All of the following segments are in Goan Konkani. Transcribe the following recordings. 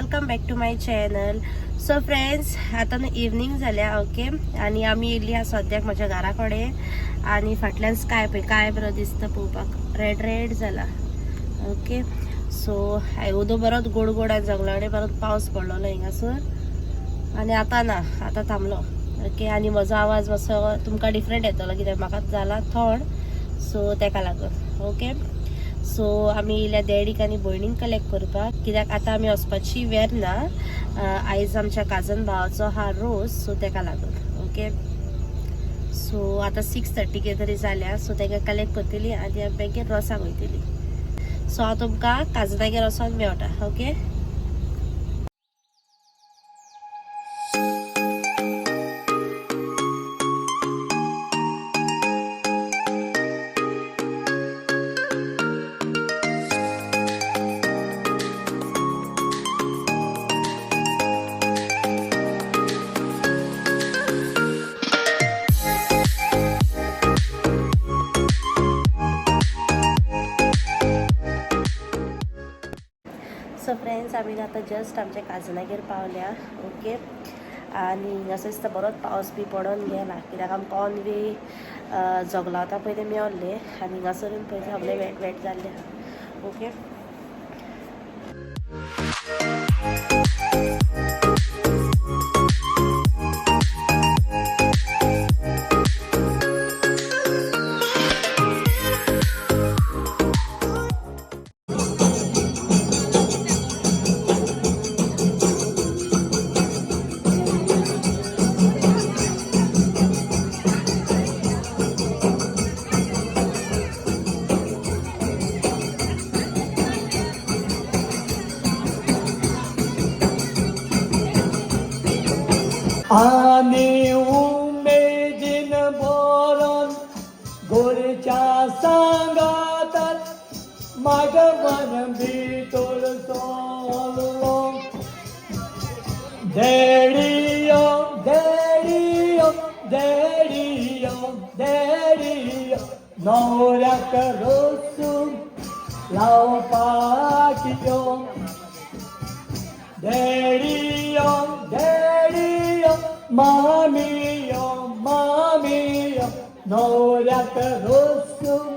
Welcome back to my channel. So friends, आतां न्हू इवनींग जाल्या, ओके. आनी आमी येयल्ली आसा सद्याक म्हज्या घरा कडेन. आनी फाटल्यान स्काय पळय काय बरो दिसता पळोवपाक, रेड रेड जाला, ओके. सो उदो बरोच गोड गोड आनी जंगला कडेन बरोच पावस पडलेलो हिंगासर आनी आतां ना, आतां थांबलो, ओके. आनी म्हजो आवाज मातसो तुमकां डिफरंट येतलो कित्याक म्हाका जाला थंड, सो तेका लागून, ओके. सो आमी येयल्या डॅडीक आनी भयणीक कलेक्ट करपाक कित्याक आतां आमी वचपाची वेर्ना. आयज आमच्या काजन भावाचो हा रोस, सो तेका लागून, ओके. सो आतां 6:30 कितें तरी जाल्या, सो तेका कलेक्ट करतली आनी आमी मागीर रोसाक वयतली. सो हांव तुमकां काजनागेर वचोन मेवटा, ओके. सो फ्रेंड्स, आमी आतां जस्ट आमच्या काजनागेर पावल्या, ओके. आनी हिंगासर दिसता बरोच पावस बी पडोन गेला कित्याक आमकां ऑन वे जोगलावता पळय ते मेवल्ले आनी हिंगासरून पळय सगळे वेट वेट जाल्ले आहा, ओके. आनी उमेदीन बोरोन गोरच्या सांगातात मागवन भितर सोलो. देडियो देडियो देडियो देडियो नवऱ्याक रोसून लावपाक यो. देडियो देडियो मामियो मामियो नवऱ्याक रोसून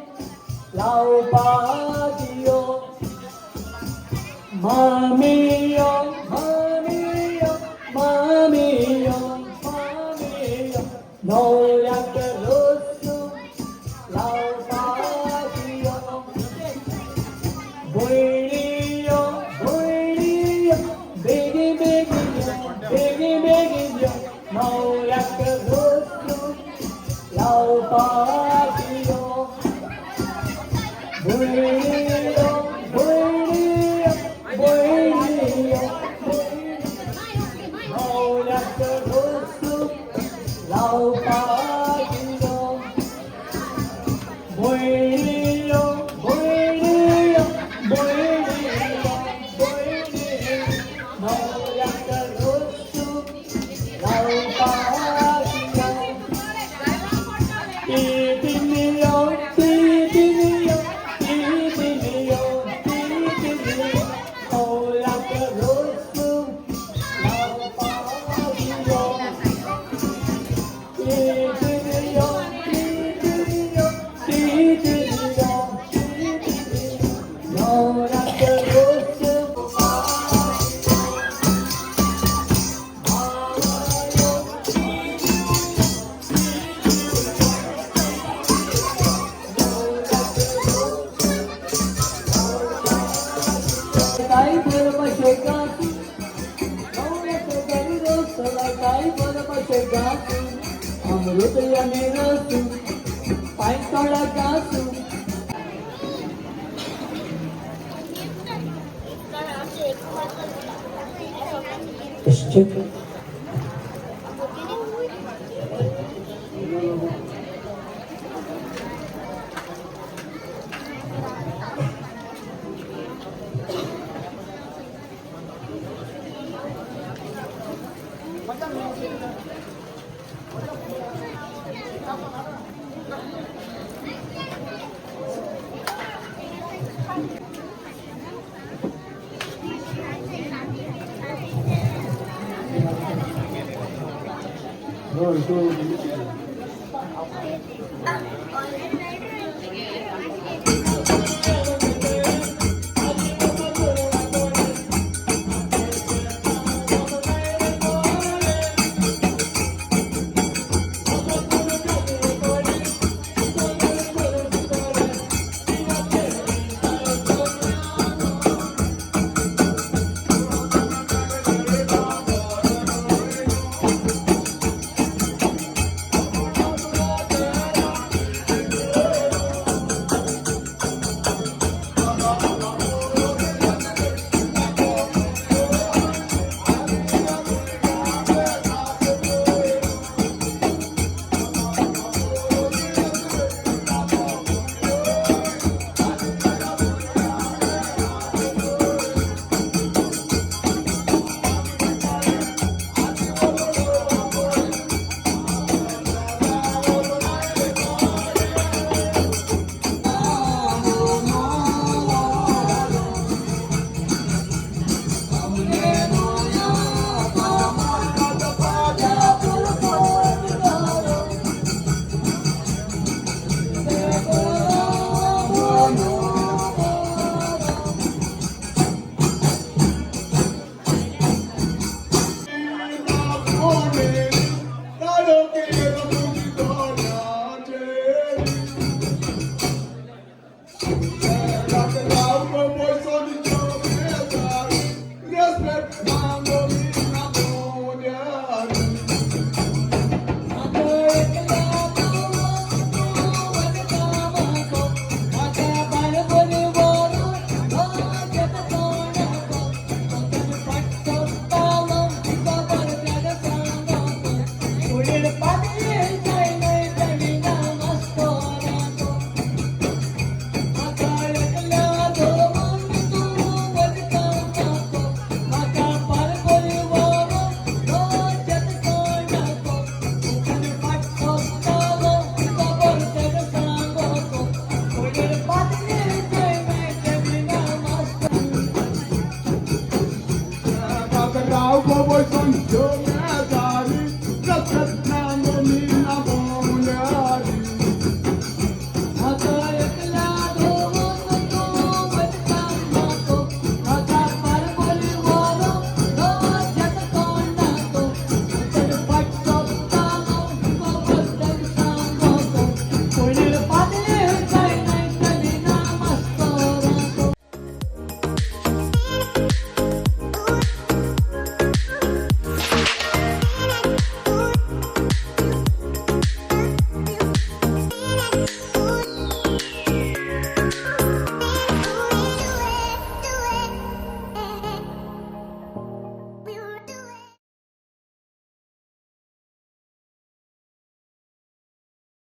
लावपाक यो. मामियो मामियो मामियो मामियो नवऱ्याक रोसून लावपाक यो. भयणीयो भयणीयो बेगी बेगीन यो, बेगी बेगीन यो, नवऱ्याक रोसून लावपाक यो. भयणीयो भयणीयो भयणीयो नवऱ्याक रोसून लावपाक यो. भयणीयो भयणीयो भयणीयो भयणीयो नवऱ्याक रोसून लावपाक यो. तितिनियो तितिनियो तितिनियो तितिनियो नवऱ्याक रोसून लावपाक यो. तितिनियो तितिनियो तितिनियो तितिनियो नवऱ्याक रोसून. काय बोल गासू नवऱ्याक घरी रोसला काय बोल गासू अमृत याने रसू पाय तोडा गासू. हय तो.